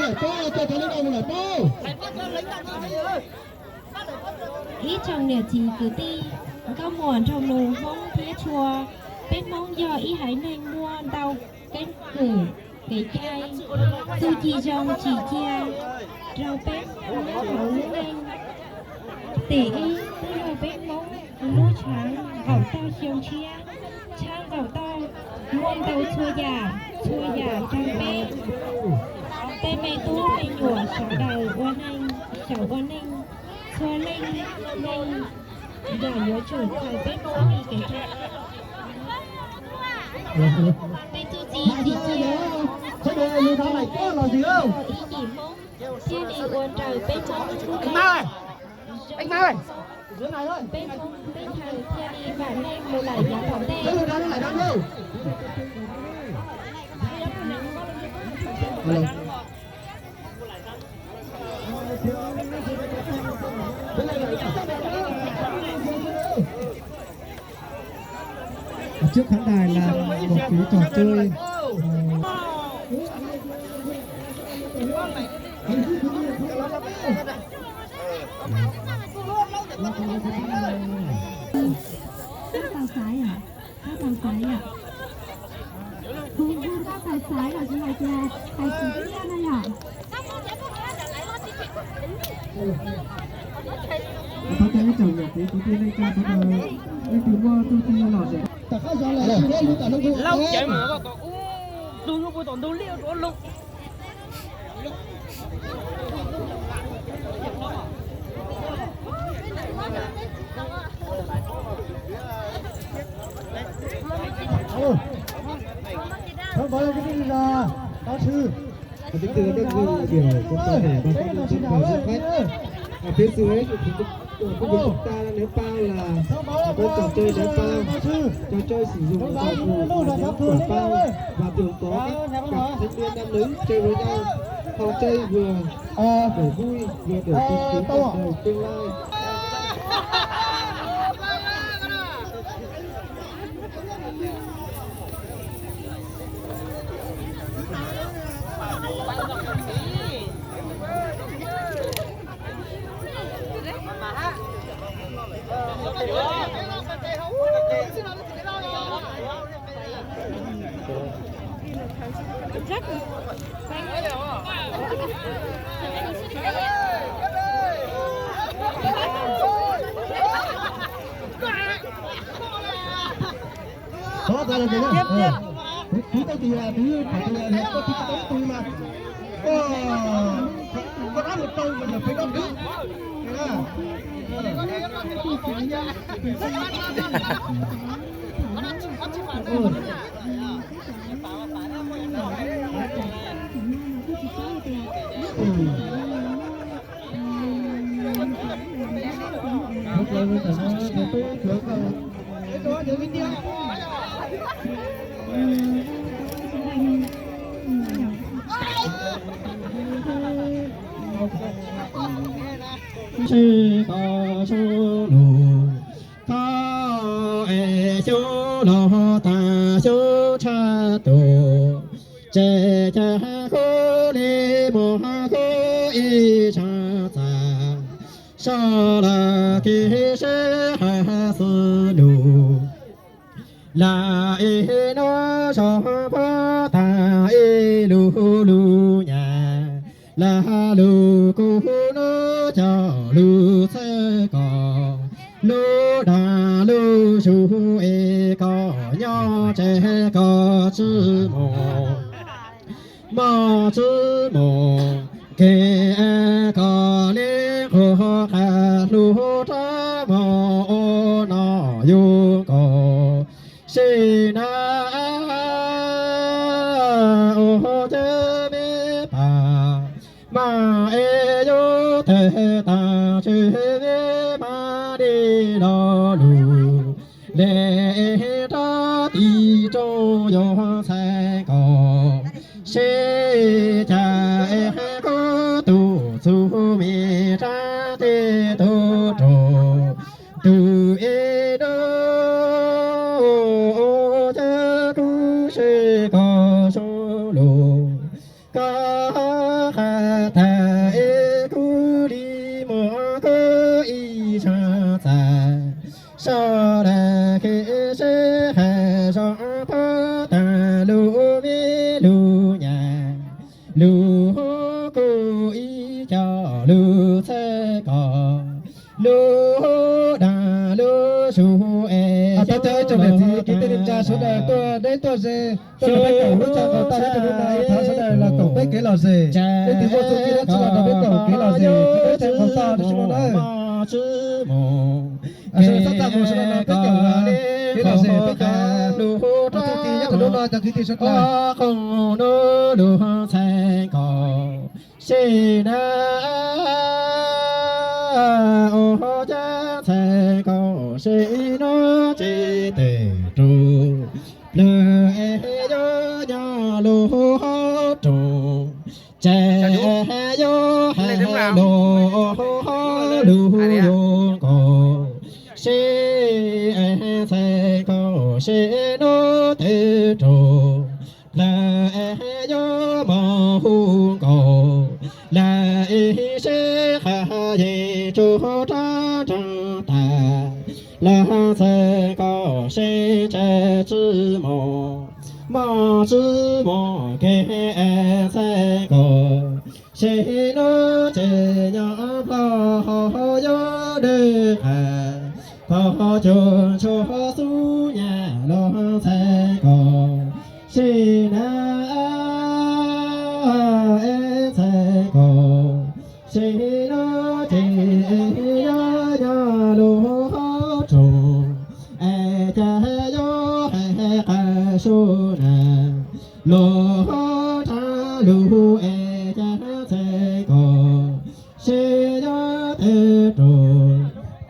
Ib tsoom niam txiv kwv tij, nkauj muam nraug nus Hmoob thiab tshua, peb Hmoob yog ib haiv neeg muaj ntau keeb kwm kev cai, txuj ci zoo tsim cia rau peb nyob hauv lub neej. Tim ib twb yog peb Hmoob lub tshav nqaum toj xyoo tshiab, tshav nqaum toj muaj ntau txhua yam, txhua yam rau peb tej me tub me nyuam sawv daws ua neej, xyaum ua neej, txhua leej neeg yam yuav tsum khaws peb Hmoob li kev cai. Tej txuj ci tsim cia ib yim Hmoob thiaj li ua raws peb Hmoob lub neej. Peb Hmoob teb chaws thiaj li vam meej mus lawm yav tom ntej. Trước khán đài là một cái trò chơi. Các tài xế ạ, các tài xế ạ. Thu thu các tài xế là chỉ là tài xế kia này ạ. Thov caw ib tsoom niam txiv kwv tij neej tsa sawv daws, leej twg muaj txuj ci lom zem. Lauj, cawv mus tom ub, tus hlub puag tom ntug liaj rov lug. Thông báo cho các vị là ta sư. Kính thưa các vị đại biểu, chúng ta để bà con nhân dân và du khách ở phía dưới của chúng, của khu vực chúng ta đang ném pao là có trò chơi ném pao, trò chơi sử dụng dụng cụ là ném quả pao và thường có các cặp thanh niên nam nữ chơi với nhau, họ chơi vừa để vui vừa để tìm kiếm đồng đội tương lai. Có, có, có, có. Tiếp, tiếp. Ờ. Tí, tí tao thì là tí phải thì là có tí tao tui mà. Có, có đá một câu mà giờ phải đáp được. Thế à? Ờ. Ừ. Tsis tau xyuv lus, koj es xyuv lus tag xyuv tshaj tus, ces cas kub li muag kub ib tshaj txag, so las kis sib hais xwb lus. Lam ib hnub so puag tag ib lub lub nyam, lam lus kub hnub coj lus txhawb koj, lub dag lub sug es koj nyob tseg koj tsis mus. Moj tsis mus, kev koj li nqua qha hlub rov mus ua noj yug nkaus. Sim na ua cov me pam, mas es yus teg tag tsis vim mas li lo lus, le rov tim rau yus ntxhais nkaus. Sib cav es hais koj tus txuj me rab tes tus rau tus ib nub, ua cas kuv sib koj zoo lus koj Qhov tag es kuv li muaj koj ib txhia txais, sawv daws qhib seb hais zoo puas tag lub me lub nyam, lub kuj ib co lub txhais ko, lub dag lub sug es. Thov caw ib tsoom niam txiv kwv tij neej tsa sawv daws tuaj deb tuaj ze, tuaj nrog peb koom lub tshaj nqaus toj ib tug lub no, thov sawv daws los koom peb kev lom zem. Leej twg muaj txuj ci dab tsi los nrog peb koom kev lom zem, peb tshaj nqaus toj lub sub no na. Sawv daws txhob txaj muag, sawv daws los peb koom kev lom zem, peb koom txuj ci nyob rau lub no cov kwv tij sawv daws. Sim na, ua cas txhais ko sim no tsis tes rau, plawg es yuav nyob lub hauv roob, ces yuav hais lus lub zoo nkaus, sim txhais ko sim no tes rau, lawv yuav mus hu nkaus, lawv ib seb qhov yeej tsuas rov rau tas, lawv txhais ko seb tsis mus, mos tsis mus kev txhais ko, sim no ces nyob ploj hauv yuav dej qas, qhov cuag tshuaj xub nyam los txhais ko, sim na es txhais ko, sim no ces es yuav nyob lub hauv roob, es cas yuav hais qas sub na, lub hauv roob lub es cas txhais ko, sim yuav tes rau,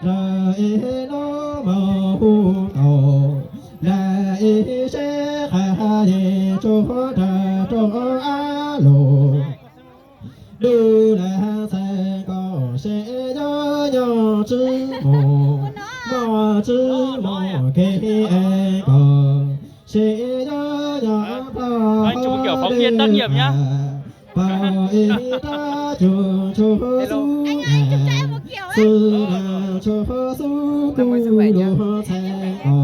lawv ib no mus hu nkaus, lawv ib seb qhov yeej tsuas rov rau av lus, dub lawv txhais ko sim yuav nyob tsis mus, mos tsis mus kev ko, sim yuav nyob ploj hauv dej qas, pom ib rab cuag tshuaj xub, xub na tshuaj xub kuj lub txhais ko,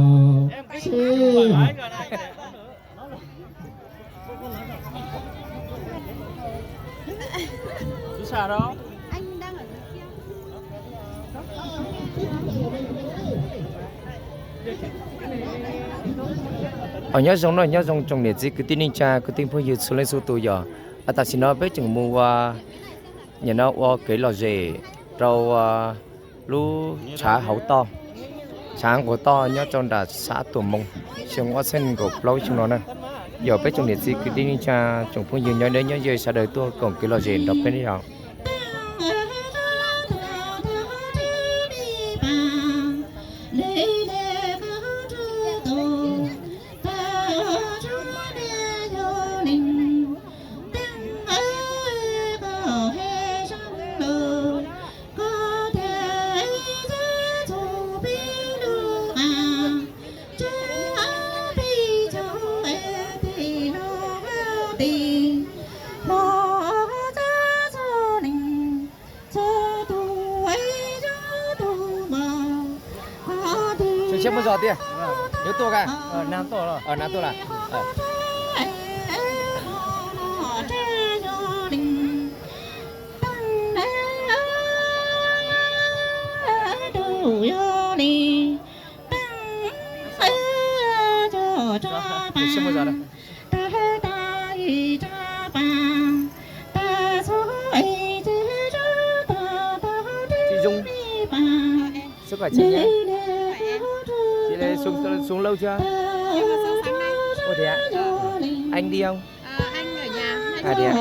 sim Nyob zoo no, nyob zoo tsoom niam txiv kwv tij neej tsa kwv tij phooj ywg txhua leej txhua tus yom. Tam sim no peb tseem mus ua, nim no ua kev lom zem rau lub tshav hauv toj, tshav nqus toj nyob rau nram xã Tuam Moos, xyoo ob txhiab nees nkaum plaub xyoo no na. Yog peb tsoom niam txiv kwv tij neej tsa tsoom phooj ywg nyob deb nyob ze sawv daws tuaj koom kev lom zem nrog peb ne yom. Seb mus zos tiag, yuav tuaj ka? Nag tuaj lawm. Tsis zoo. Xub kom tseem, xub lauj thiab. Ua tias anh đi không? À, đi ạ.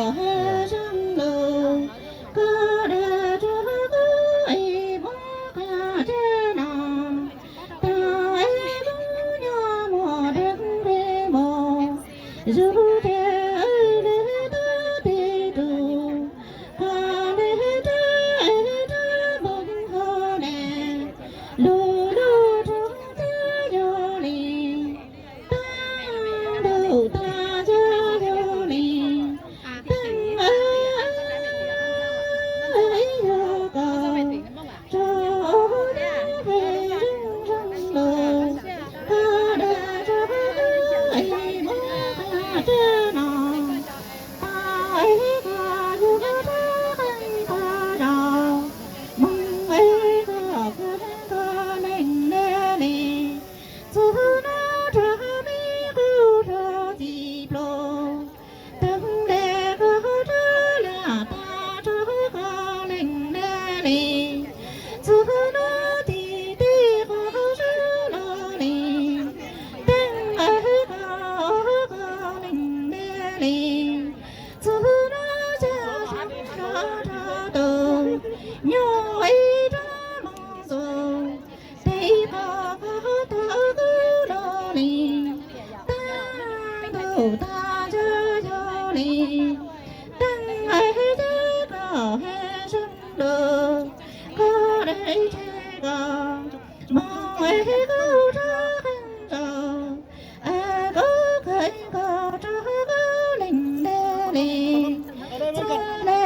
Nyob ib rab moos ntxuav, tes koj koj tau kub lug li, tag ntuj tag ntsug yog li, tag nqe ces koj hais zoo lug, koj deb ces koj moog es koj rov qab nrau, es koj kheev koj rov koj leej ntej li, txawm le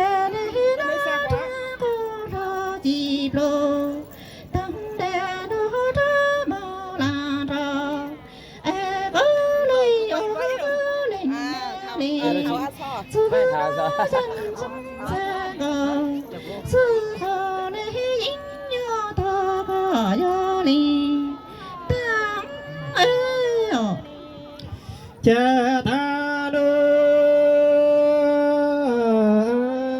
le nab rab qus rog ci pluj, tag nte nab rab moos lam nrau, es koj li ua koj leej ntej li, txhua qhov yeej zoo txhua nkaus, txhua qhov li yeej nyob tau koj yog li, tag es Ces tag lub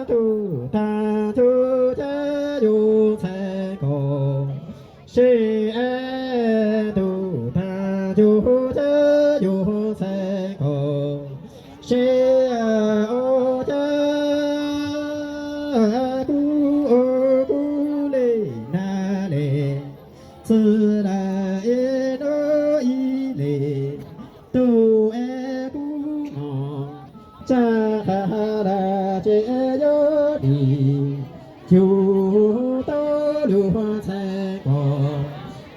tug tag tug ces yug ntxhais nkaus, seb es tug tag tug ces yug ntxhais nkaus, seb ua cas kuv ua kuv li na li, txwv lawm ib hnub ib hlis, tug es kuv moog, tsam qhov lawm ces yuav dim, yug tau lug ntxhais nkaus,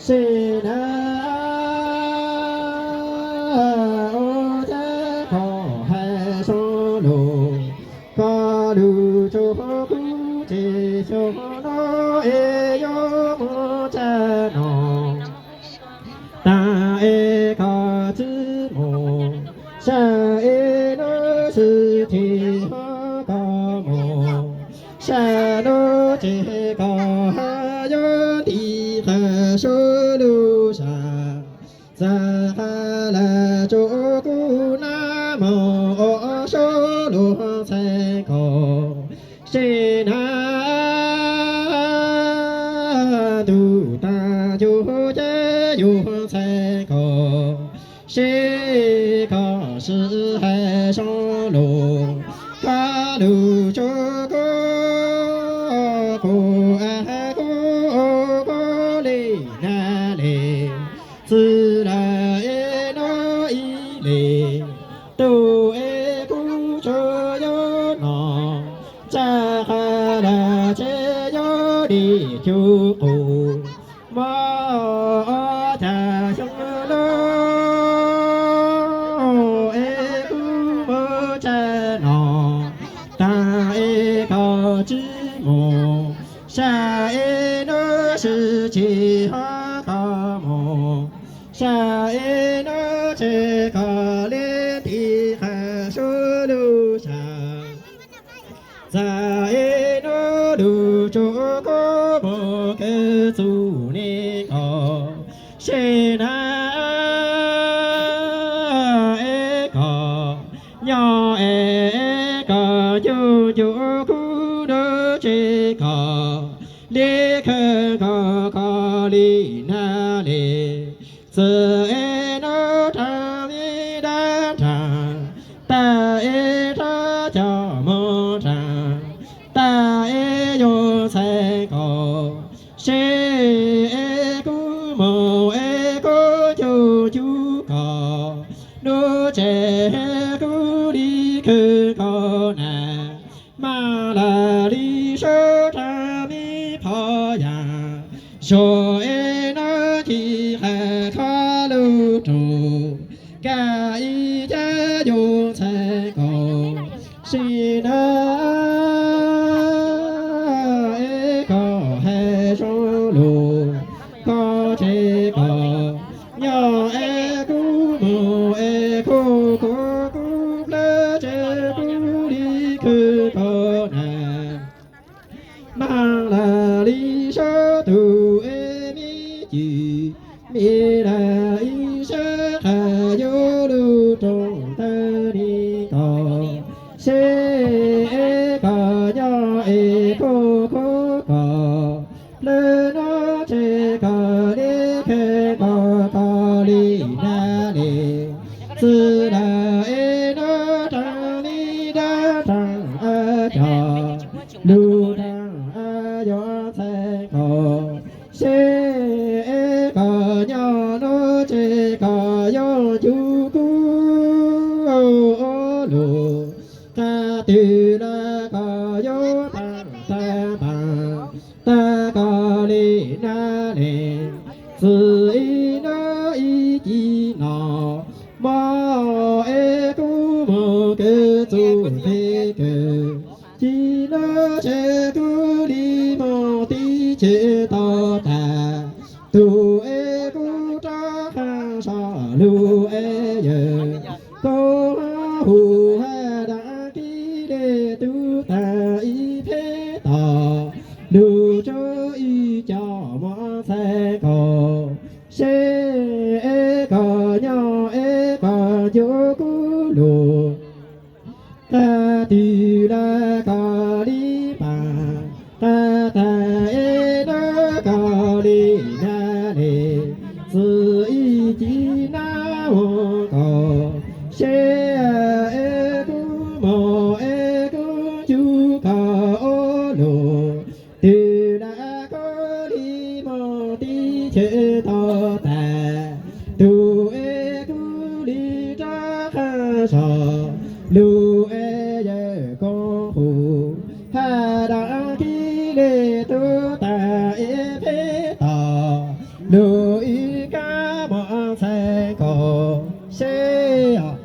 seb na ua cas koj hais zoo lug, koj lug rua kuv ces xyoo no es yuav moog tsam no, tag es koj tsi moog, sab es nuav sib txig hov koj moog, sab nuav ces koj hab yuav nti qha sab lug sab, txav qha lawm rua kuv nab moog ua sab lug ntxhais nkaus, seb na tug tag tug ces yug ntxhais nkaus, seb koj sib hais zoo lug, koj lug rua kuv, kuv hais kuv ua kuv li na li, txwv lawm ib hnub ib hlis, tug es kuv tsuas yuav nov, tsam qhov lawm ces yuav dim cuv qus, moog ua cas xyoo no es kuv moog tsam no, tag es koj tsi moog, sab es nuav sib txig hov koj moog, sab es nuav ces koj le nti qha sab lug sab, txav es nuav lug rua kuv moog kawg txug neej nkaus, seb na es koj nyob es koj ncu ncu kuv nub ces koj le kawg nkaus koj li na li, txwv es nuav rua mib dab nraag, tag es rua cov moog nraag, tag es yug ntxhais nkaus, seb es kuv moog es kuv ncu ncu koj, nub ces kuv le kawg nkaus na, mas lawv le sab rua mib phov yaam, zoo es nuav ci qha koj lug rua, nkag ib cag yug ntxhais nkaus, seb na es koj hais zoo lug, koj ces koj nyob es kuv moog es kuv kuv kuv plawg ces kuv le kawg nkaus na, mas lawv le sab tug es mib cim, mib lawv ib sab qha yuav lug rua ntawm neej nkaus, seb es koj nyob es kuv kuv koj, plawg nuav ces koj le kawg nkaus koj li na li, txwv lawm es nuav rua mib dab nraag, cov lug nraag yuav na le, txwv ib nab ib ci no, mog es kuv mus kev txuj kev kawg, ci nab tsev kuv li mus tib tsev tau tas, tus es kuv rov qab so lus es yawg koob hu has dab kib le tub tas ib peb tog, lug tsuag ib co mov ntxhais nkaus, seb es koj nyob es koj ncu kuv lug, qab twg los koj li pam, qab tag es los koj li na le, txwv ib ci nab ua nkaus, seb es kuv mus es kuv ncu koj ua luag, twg los koj li mus tib tsev tau tas, tus es kuv li rov qab so lus es yawg koob hu has dab kib le tub tas ib peb tog, lug ib kab mov ntxhais nkaus, seb os.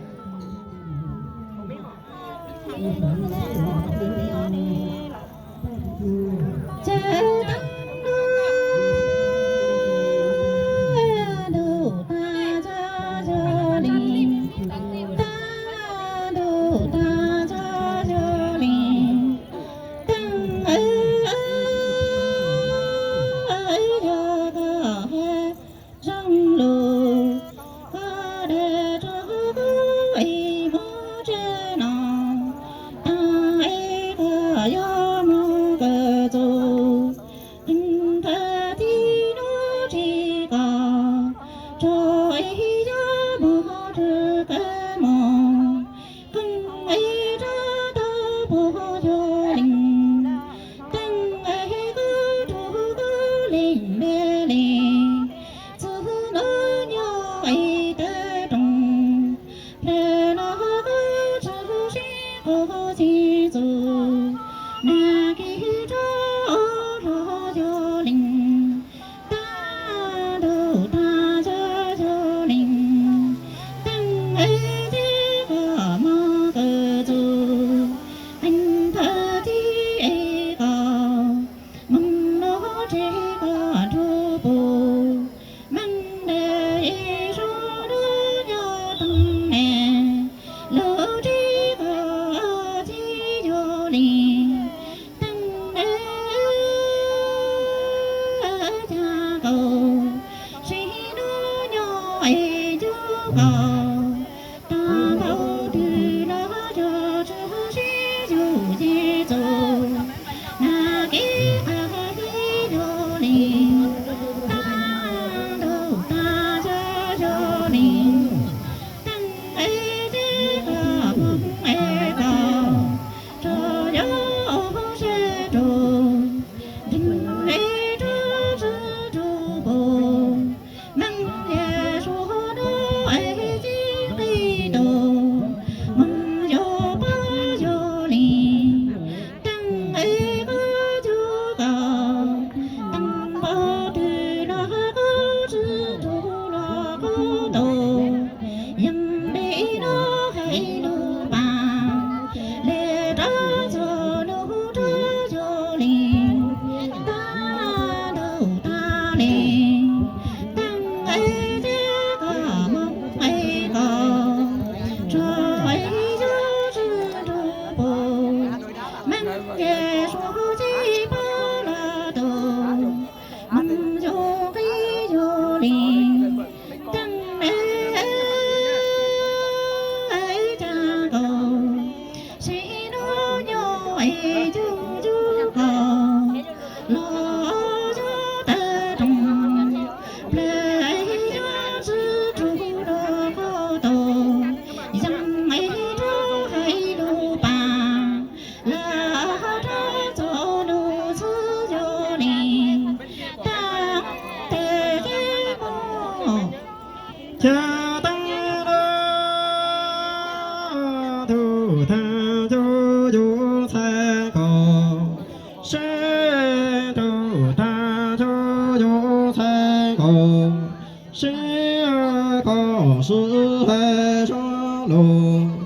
Zoo lug, koj dam rov kuv ib muab tsev no, tag ib koj yuav mus kawm txuj, qee qhov tib hnub tsis koj, tso ib co mus rau kawg mus, qee ib rov tau puag yog leej, teej ib koj rau koj leej npe li, txug nuav nyob ib tawg rooj, le no koj txug sib qaug txij txug, nag kis rov hlo yog leej, tag ntuj tag cov yog leej, teej ib teg koj moog kawg txug, qee thawj tib ib koj, moog lug tsev koj nrug puj, meej le ib zug nuav nyob teej ne, lug tsev koj txij yog leej, teej ne ca kaus, sib nub nyob es cug kaus, tag npaum twg los cog tswv sib yug ces txug, nag kis qab txij yog leej, tag ntuj tag cov yog leej, teej ib teg koj moog es koj, tso yog sab rua, nreeg es rov txug rua puj, meej le suav nuav es txij qi tug, moog yog pab yog leej, teej es koj cug kaus, tag npaum twg los koj txwv tug los koj tau, yeej le nuav hais lug pab, le rov txug lug rov yog leej, tag ntuj tag le, teej es teg koj moog es koj, tso ib co tswv rua puj, meej le suav txij pab los tug, moog yog qi yog leej, teej es ca kaus, sib nub nyob es cug cug kaus, los cog tawg rooj, le cog tswv rua los koj tau, yeej es rov hais lug pab, le rov txug lug txug yog leej, tag tes ces mus, ca teeb no tug tag cov yug ntxhais nkaus, sib tug tag cov kaum, sib koj sib hais sab lus.